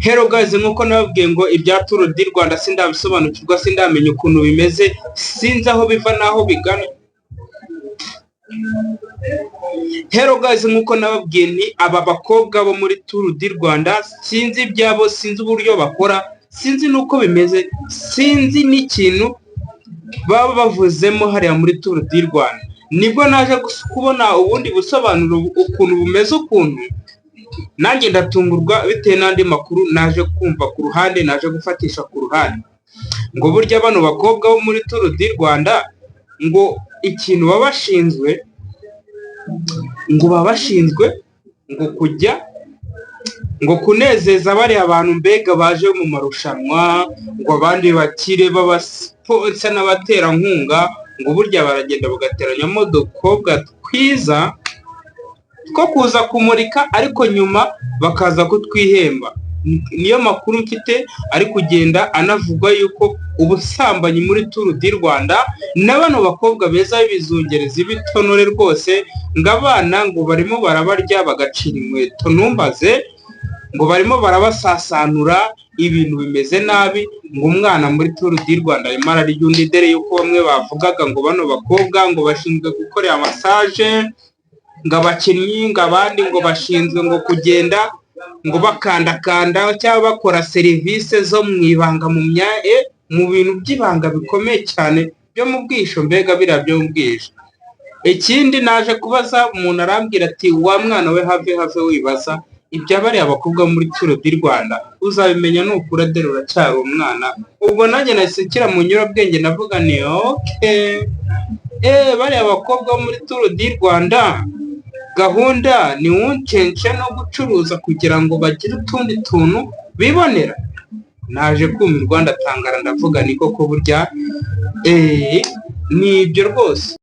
Hello guys, nkuko nababwiye ngo ibya Tour du Rwanda sindabisobanukirwa, sindamenya ukuntu bimeze, sinzi aho biva n'aho bigana. Hello guys, nkuko nababwiye nti aba bakobwa bo muri Tour du Rwanda sinzi ibyabo, sinzi uburyo bakora, sinzi n'uko bimeze, sinzi n'ikintu baba bavuzemo hariya muri Tour du Rwanda. Nibwo naje kubona ubundi busobanuro ukuntu bumeze, ukuntu nanjye ndatungurwa bitewe n'andi makuru naje kumva ku ruhande, naje gufatisha ku ruhande. Ngo burya bano bakobwa bo muri Tour du Rwanda ngo ikintu baba bashinzwe, ngo baba bashinzwe ngo kujya ngo kunezeza bariya bantu mbega baje mu marushanwa, ngo abandi bakire b'abasponsa n'abaterankunga, ngo burya baragenda bagateranyamo udukobwa twiza two kuza kumurika, ariko nyuma bakaza kutwihemba. Niyo makuru mfite ari kugenda anavugwa yuko ubusambanyi muri Tour du Rwanda na bano bakobwa beza b'ibizungerezi b'itonore rwose, ngo abana ngo barimo barabarya bagacira inkweto, ntumbaze, ngo barimo barabasasanura, ibintu bimeze nabi, ngo umwana muri Tour du Rwanda arimo ararya undi, dore yuko bamwe bavugaga ngo bano bakobwa ngo bashinzwe gukorera massage ngo abakinnyi, ngo abandi ngo bashinzwe ngo kugenda ngo bakandakanda cyangwa bakora serivisi zo mu ibanga, mu mu bintu by'ibanga bikomeye cyane byo mu bwihisho, mbega biriya byo mu bwihisho. Ikindi naje kubaza umuntu arambwira ati: "Wa mwana we, have have wibaza ibya bariya bakobwa muri Tour du Rwanda, uzabimenya nukura, dore uracyari umwana." Ubwo nanjye nahise nshyira mu nyurabwenge, ndavuga ni okay, bariya bakobwa bo muri Tour du Rwanda gahunda ni wuncence no gucuruza kugira ngo bagire utundi tuntu bibonera. Naje kumirwa, ndatangara, ndavuga ni koko burya ni ibyo rwose.